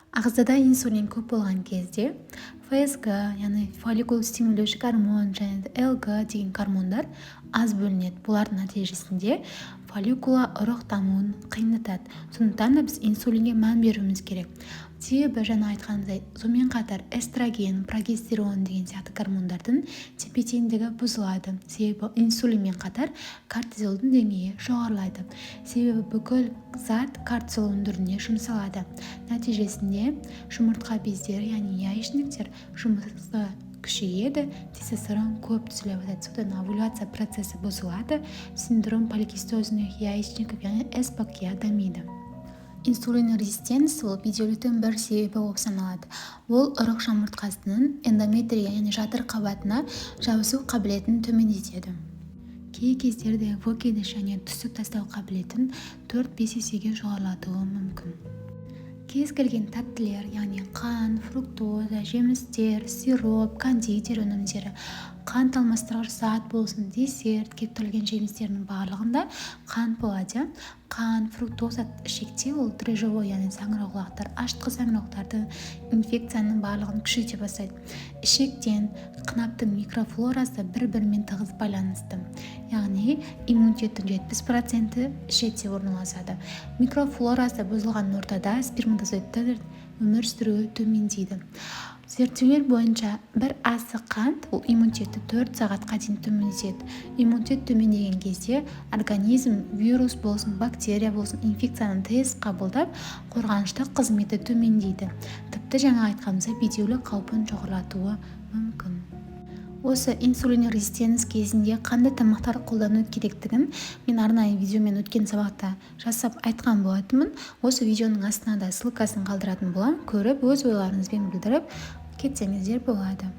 Ағзада инсулин көп болған кезде ФСГ, яғни фолликул стимулирующий гормон, және де ЛГ деген гормондар аз бөлінеді. Бұлардың нәтижесінде фолликула ұрық дамуын қиындатады. Сондықтан да біз инсулинге мән беруіміз керек. Себебі жаңа айтқанымыздай, сонымен қатар эстроген, прогестерон деген сияқты гормондардың тепе-теңдігі бұзылады. Себебі инсулинмен қатар кортизолдың деңгейі жоғарылайды. Себебі бүкіл зат кортизол өндіруіне жұмсалады. Нәтижесінде жұмыртқа бездері, яғни яичниктер жұмысы күшейеді, тестостерон көп түзіле бастайды. Содан овуляция процесі бұзылады, синдром поликистозных яичников, яғни СПКЯ дамиды. Инсулин резистентность ол бедеуліктің бір себебі болып саналады. Ол ұрық жұмыртқасының эндометрия, яғни жатыр қабатына жабысу қабілетін төмендетеді. Кей кездерде выкидыш және түсік тастау қабілетін 4-5 есеге жоғарылатуы мүмкін. Кез келген тәттілер, яғни қант, фруктоза, жемістер, сироп, кондитер өнімдері, қант алмастырғыш зат болсын, десерт, кептірілген жемістердің барлығында қант болады, иә. Қант, фруктоза ішекте ол дрожжевой, яғни саңырауқұлақтар, ашытқы саңырауқұлақтардың инфекцияның барлығын күшейте бастайды. Ішектен қынаптың микрофлорасы бір бірімен тығыз байланысты, яғни иммунитеттің 70%-і ішекте орналасады. Микрофлорасы бұзылған ортада сперматозоидтар өмір сүруі төмендейді. Зерттеулер бойынша, бір асық қант ол иммунитетті 4 сағатқа дейін төмендетеді. Иммунитет төмендеген кезде организм вирус болсын, бактерия болсын, инфекцияны тез қабылдап, қорғаныштық қызметі төмендейді. Тіпті жаңа айтқанымыздай, бедеулік қаупін жоғарылатуы мүмкін. Осы инсулин резистентность кезінде қандай тамақтар қолдану керектігін мен арнайы видеомен өткен сабақта жасап айтқан болатынмын. Осы видеоның астына да ссылкасын қалдыратын боламын. Көріп, өз ойларыңызбен білдіріп кетсеңіздер болады.